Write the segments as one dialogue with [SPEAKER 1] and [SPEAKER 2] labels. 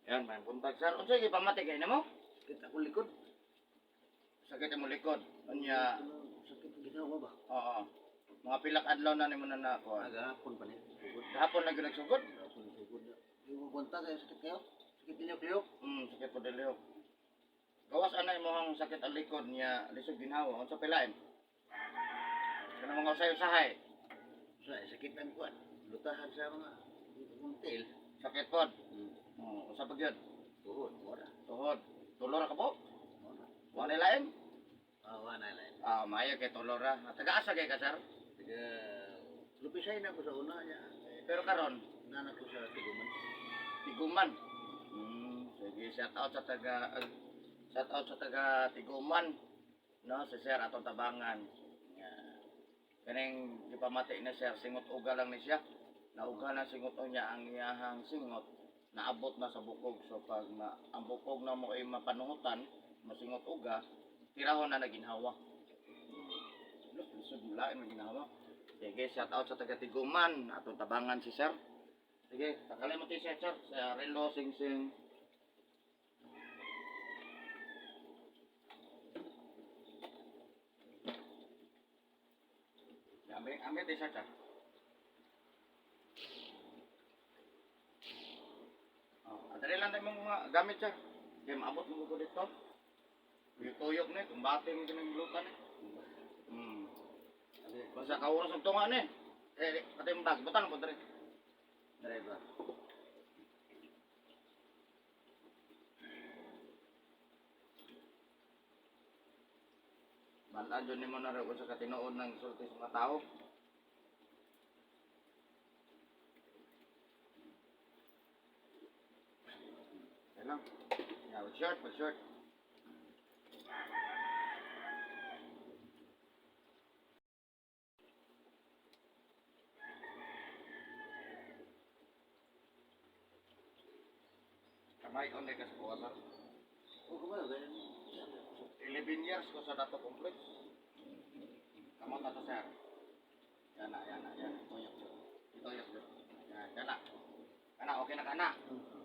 [SPEAKER 1] Yan, may buntag, sir. Unsa gipamati kay nimo?
[SPEAKER 2] Sakit ako likod.
[SPEAKER 1] Sakit imong likod. Unya,
[SPEAKER 2] Sakit ang ginawa ba?
[SPEAKER 1] oo. Mga pila ka adlaw na nimo na nakuha.
[SPEAKER 2] Agahapon pa niya. Sugod.
[SPEAKER 1] Gahapon lagi nagsugod.
[SPEAKER 2] Agahapon sugod na. Yung kwanta kayo, sakit kayo? Sakit ninyo kayo?
[SPEAKER 1] Sakit po dilihok. Gawas ana imong sakit ang likod niya, lisod ginhawa. Unsa pilain? Kana mga usay-usahay.
[SPEAKER 2] Sa sakit ang kuan. Lutahan sa mga akong tail.
[SPEAKER 1] Sakit pod. Unsa pa gyud?
[SPEAKER 2] Tuhod, wala.
[SPEAKER 1] Tuhod. Tulo ra ka po.
[SPEAKER 2] Wala.
[SPEAKER 1] Wala lain.
[SPEAKER 2] Ah, wala lain.
[SPEAKER 1] Ah, maayo kay tulo ra. Taga asa kay ka, sir?
[SPEAKER 2] Taga lupisay na ko sa una niya.
[SPEAKER 1] Eh, pero karon
[SPEAKER 2] Nana ko sa Tiguman.
[SPEAKER 1] Tiguman. Sige, shout out sa taga Tiguman. No, si Sir atong tabangan. Nga. Kaning gipamati na sir, singot uga lang ni siya. Nauga na singot niya ang iyahang singot naabot na sa bukog. So pag ang bukog na mo ay mapanuhutan, masingot uga, tirahon na naginhawa. Look, lisod mo lain maginawa. Sige, shout out sa taga Tiguman, atong tabangan si sir. Sige, tanggalin mo t-shirt, sir. Sa relo, sing sing. Ambil, ambil t-shirt, sir. Oh, adali lang tayo mga gamit, sir. Kaya maabot mo ko dito. Tuyok na, kumbate mo din ang glutan eh. Basta kauras ang tunga ni. Eh, pati yung bag. Butan mo, dre. Dre ba? Balaan dyan nimo na rin sa katinood ng sulti sa mga tao. Okay lang. Yeah, with shirt, with shirt. Kamay on ka sa kuha, sir.
[SPEAKER 2] O kumalo ganyan.
[SPEAKER 1] 11 years ko sa Dato Complex. Kamot na to, sir. Yan na, yan na, yan. Tuyok yun. Tuyok yun. Yan, yan na. Kana, okay na kana. Okay.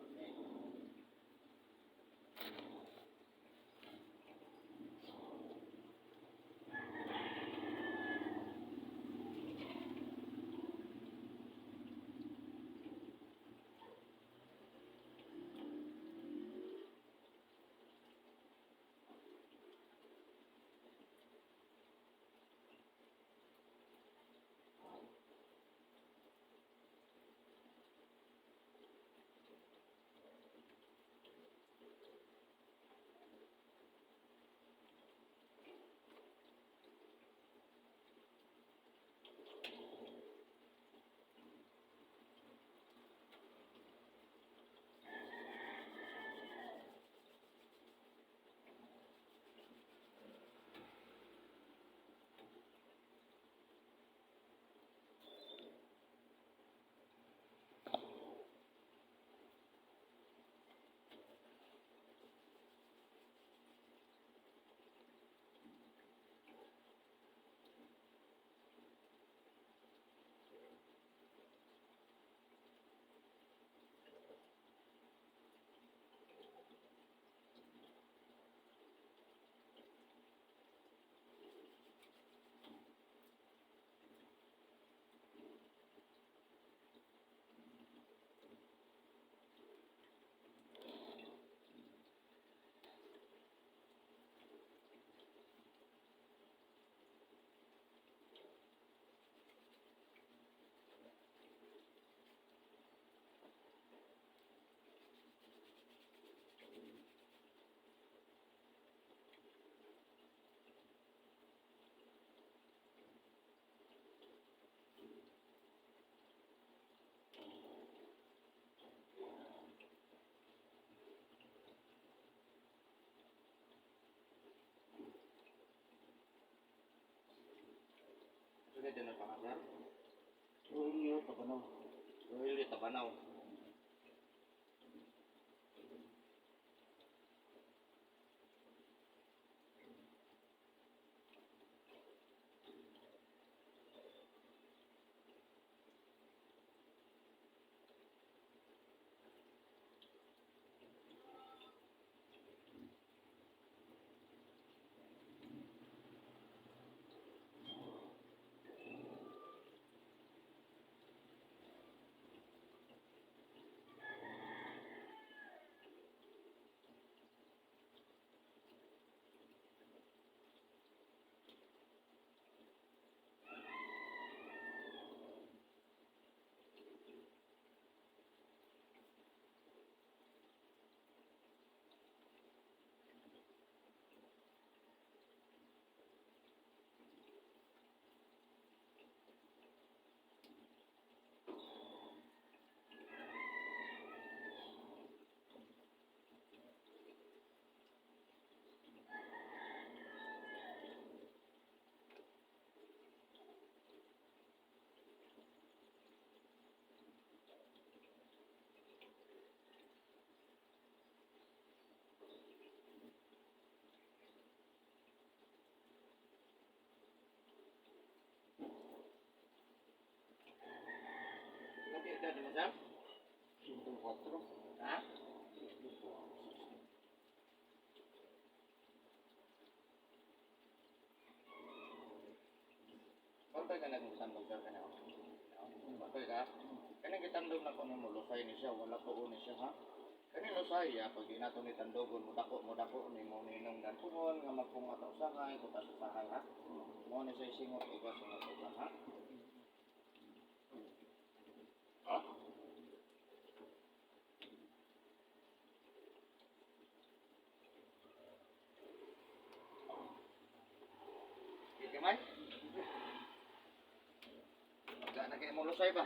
[SPEAKER 1] Sige, din na pa ka, sir.
[SPEAKER 2] Rogelio Tabanaw.
[SPEAKER 1] Rogelio Tabanaw.
[SPEAKER 2] 64.
[SPEAKER 1] Ha?
[SPEAKER 2] 64.
[SPEAKER 1] Bantay ka na kung gitandog sir kanya. Bantay ka. Kani gitandog na ko nimo lusay ni siya, wala ko ni siya ha. Kani lusay ya pag di nato ni tandogon mo dako ni mo ninong dan pungon nga magpunga ta usahay, kuta sa usahay ha. Mo ni siya singot uga singot uga ha. Sige may. Wala na kayo mo lusay ba?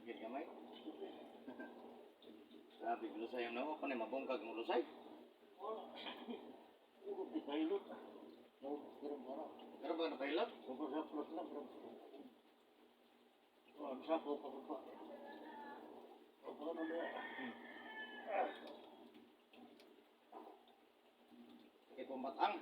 [SPEAKER 1] Sige gamay. Sabi ko lusay yung nawa, panay mabungkag mo lusay.
[SPEAKER 2] Wala. Hindi ko pilot. No, pero wala.
[SPEAKER 1] Pero ba nakailot?
[SPEAKER 2] Sobrang sa plus lang. Pero... Oh, ang sapo pa pa. O, baka na niya.
[SPEAKER 1] Kay pumatang.